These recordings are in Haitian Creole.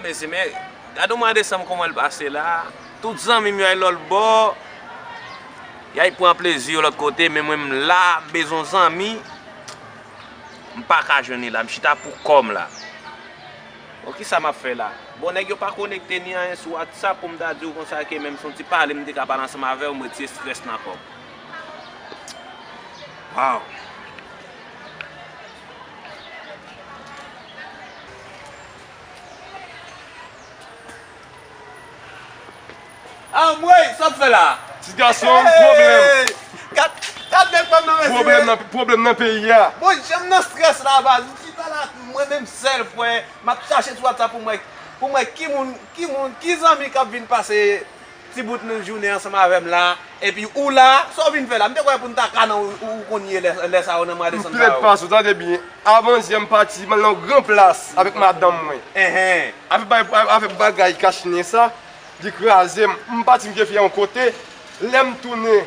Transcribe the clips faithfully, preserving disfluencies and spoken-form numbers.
Mesye, men gade yon mwa desanm kòman l pase la. Tout zanmi m yo al lòt bò. Y al pran plezi yo lòt kote, men mwen m la, m bezwen zanmi. M pa ka jwenn li la, m chita pou kò m la. Bon, kisa m ap fè la? Bon, nèg yo pa konekte ni anyen sou WhatsApp pou m ta di w konsa ke menm si yon ti pale m te ka pale ansanm avè w, m retire strès nan kò m. Waw. Anmwey, sa w ap fè la? Ti gason, pwoblèm. Hey! Gad, gad nèg pa m nan, mesye. Pwoblèm nan, pwoblèm nan peyi a. Bon, jan m nan strès la, baz. M chita la, mwen menm sèl, frè. M ap chache sou WhatsApp pou m wè, pou m wè ki moun, ki moun, ki zanmi k ap vin pase ti bout nan jounen ansanm avè m la. Epi ou la, sa w vin fè la? M te kwè pou n ta ka nan ou, ou, ou konn ye lè, lè sa yo nan mwa desanm sa yo. M plede pase w, tande byen. Avan yè m pati, m al nan yon gran plas avèk madanm mwen. Enhen. Avèk bagay, avèk bagay kachnen sa, li kraze m. M pati, m te fè yon kote. Lè m tounen,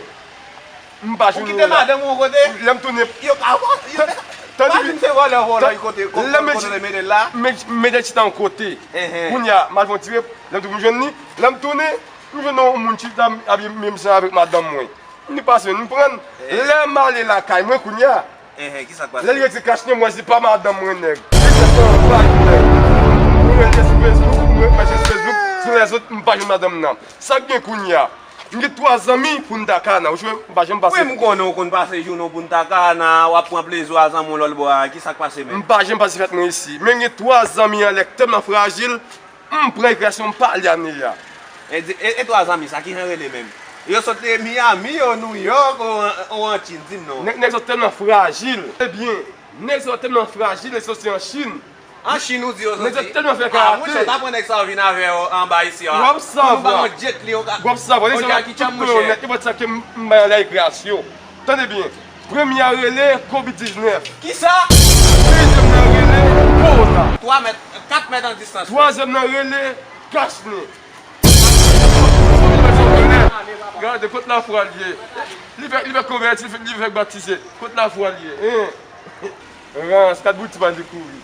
m pa jwenn li la. Ou kite madanm ou yon kote? Lè m tounen. Yo ka, yo ka, tande pa vin fè vòlè, vòlè kote, kote, kote l mete l la. Mete chita yon kote. Enhen. Kounye a, m al fè yon ti rep, lè m tounen, m jwenn li. Lè m tounen, m jwenn yon moun chita, ap menm jan avèk madanm mwen. M di pase, m pran l. Lè m ale lakay mwen kounye a, enhen, kisa k pase? Lè l retire kachnen, m wè se pa madanm mwen, nèg. Li se anba, nèg. Mwen rele sou Facebook, mwen mèche sou Facebook, sou lèzòt, m pa jwenn madanm nan. Sa k gen kounye a? M gen twa zanmi pou n ta ka nan. Ou chwe, m pa janm pase. Wi, m konnen w konn pase jounen w pou n ta ka nan, w ap pran plezi w a zanmi w lòt bò a. Kisa k pase menm? M pa janm pase fèt mwen isi. Men gen twa zanmi anlè k tèlman frajil, m pran rekreasyon m pale a Neya. E, e, e twa zanmi sa, kijan yo rele menm? Yo sot Miami, yo New York, ou, ou an Chin, di m non. Nèg, nèg sa yo tèlman frajil. Ebyen, nèg sa yo tèlman frajil, nèg sa yo soti an Chin. An Chin ou di yo soti? Nèg sa yo tèlman fè karate. Ah, monchè, ta pran nèg sa yo vin avè yo anba isi a. W ap savwa. Pou nou ba yon jet li, yon ka, w ap savwa. Nèg sa yo tout malonèt, nenpòt sa ke m, m bay anlè rekreasyon. Tande byen. Premye a rele Covid diznèf. Kisa? Dezyèm nan rele Corona. Twa mèt, kat mèt an distans. Twazyèm nan rele Kachnen. Gade, kot lafwa l ye? Li fèk, li fèk konvèti, li fèk, li fèk batize. Kot lafwa l ye? Hein? Rans, kat bouti pa li kouri.